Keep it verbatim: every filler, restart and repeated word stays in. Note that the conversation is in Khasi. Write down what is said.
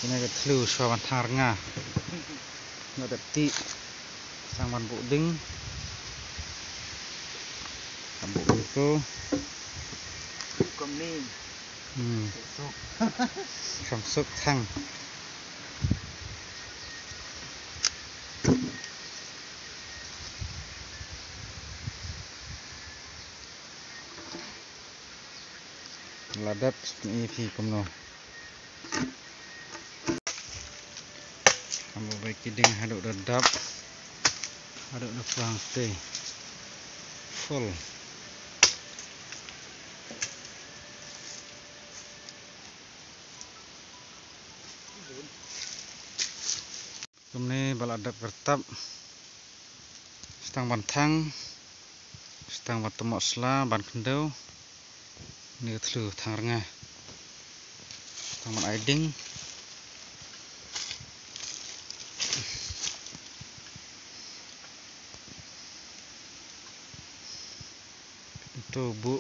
Kine ki thliew shuwa ban thang rnga. Nga dep tih. Sdang ban buh ding. Ka buh ding ko. Kumne. Hmm. Suk. Kham suk thang. La dep, i phi kumno. Amo bai ki ding haduh da dap. Haduh da pang te. Full. Kumne ba la dap kyrtap. Sdang ban thang. Sdang ban tymok sla ban khyndew. Ni ka thliew thang rnga. Sdang ban ai ding. To buh.